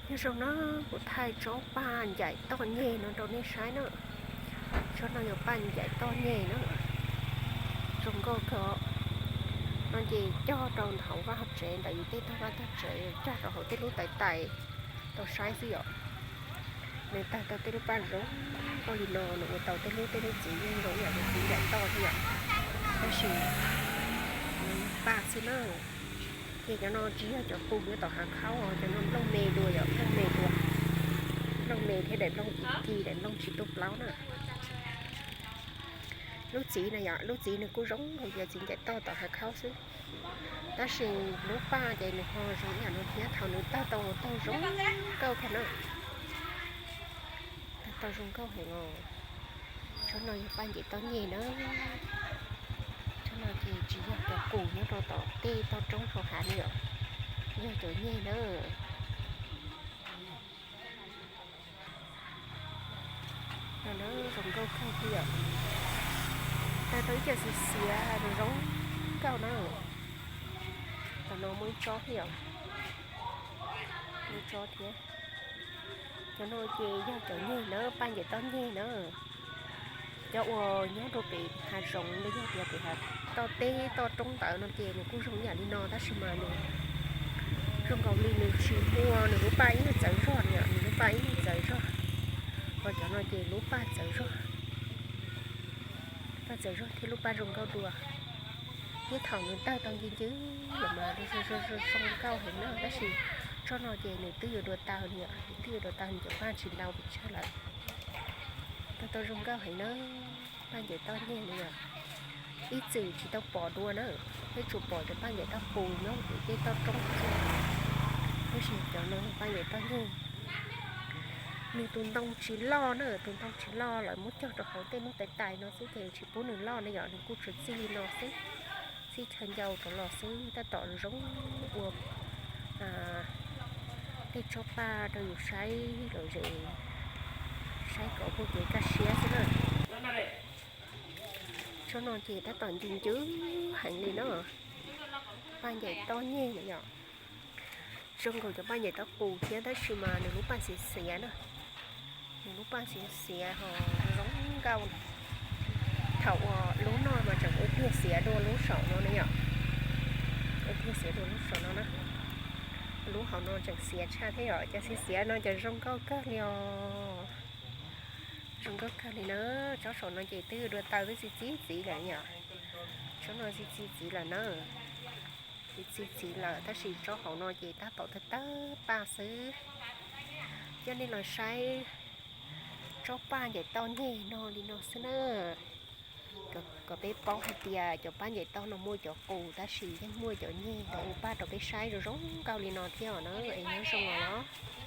Nyob zoo na, kuv thaij tsob paj ncaim toj nyeg no rau nej saib na. Tsob no yog paj ncaim toj nyeg na. Zoo nkauj kawg. No ces cog rau hauv vaj hauv tsev ntawm yus tej tog vaj tog tsev, cog rau hauv tej lub tais tais tau saib xwb yom. Nws tawg tau tej lub paj zoo nkauj li no, nws ua tau tej lub, tej lub txiv yeej zoo ib yam li txiv ncaim toj thiab yom. Tab sis paj xwb na. Ces cov no tsis yog cov qus nyob tom hav khaub, cov no nplooj me dua yom, nplooj me dua. Nplooj me thiab daim nplooj ci ci, daim nplooj tsis tuaj plaub na. Lub txiv na yom, lub txiv nws kuj zoo nkaus li txiv ncaim toj tom hav khaub xwb. Tab sis lub paj ces nws ho zoo ib yam no thiab, thaum nws tawg tau tawg zoo nkauj kawg na. Tawg tau zoo nkauj heev os. Tsob no yog paj ncaim toj nyeg na. Tsob no ces tsis yog cov qus nyob rau tom tej toj roob hauv hav li os, yog cov nyeg na. No na, zoo nkauj kawg thiab yom. Tawg tau ib co xiav xiav zoo nkauj na. Tam no muaj ib tsob thiab yom, muaj ib tsob thiab. Cov no ces yog cov nyeg na, paj ncaim toj nyeg na. Cov uas nyob rau pem hav zoov los yog tias pem hav toj teb toj roob ntawd no ces nws kuj zoo ib yam li no, tab sis mas nws zoo nkaus li nws tsis muaj nws lub paj ib nyuag txawv zog li, nws lub paj ib nyuag txawv zog. Ho cov no ces lub paj txawv zog, paj txawv zog thiab lub paj zoo nkauj dua. Thiab thaum nws tawg tau ncw ncw los mas zoo nkauj heev na, tab sis tsob no ces nws twb yuav dua tawg li, nws twb yuav dua tawg, nws cov paj tsis ntau pes tsawg lawm. Tawg tau zoo nkauj heev na, paj ncaim toj nyeg li os. Ib txwm tsis tau pom dua na, peb tsuas pom cov paj ncaim toj qus nyob pem tej toj roob xwb. Tab sis cov no paj ncaim toj nyeg. Nws tus ntoo tsis loj na, tus ntoo tsis loj, lawv muab cog rau hauv tej lub tais tais no xwb ces tsis pub nws loj ne yom, nws kuj tsuas txij li no xwb, txij chaw ncau rov los xwb, tab tom zoo ua tej tsob paj rau yus saib lom zem, saib kom muaj kev kaj siab xwb na. Tsob no ces tab tom ncw ncw heev li na, paj ncaim toj nyeg na yom. Zoo nkaus cov paj ncaim toj qus thiab, tab sis mas nws lub paj xiav xiav na, nws lub paj xiav xiav ho zoo nkauj. Thaum uas lub no mas tseem ua pliag xiav dua lub saum no ne yom, ua pliag xiav dua lub saum no na. Lub hauv no tseem xiav tshaj thiab yom, cov xiav xiav no ces zoo nkauj kawg li os. Zoo nkauj kawg li na, tsob saum no ces twb dua taw twb txi txiv txiv lawm yom. Tsob no txi txiv txiv lawm na, txi txiv txiv lawm, tab sis tsob hauv no ces tab tom tawg tawg paj xwb. Coj nej los saib tsob paj ncaim toj nyeg no li no xwb na. Kom peb paub hais tias cov paj ncaim toj no muaj cov qus, tab sis yeej muaj cov nyeg los ua paj rau peb saib zoo zoo nkauj li no thiab os na, es nyob zoo os.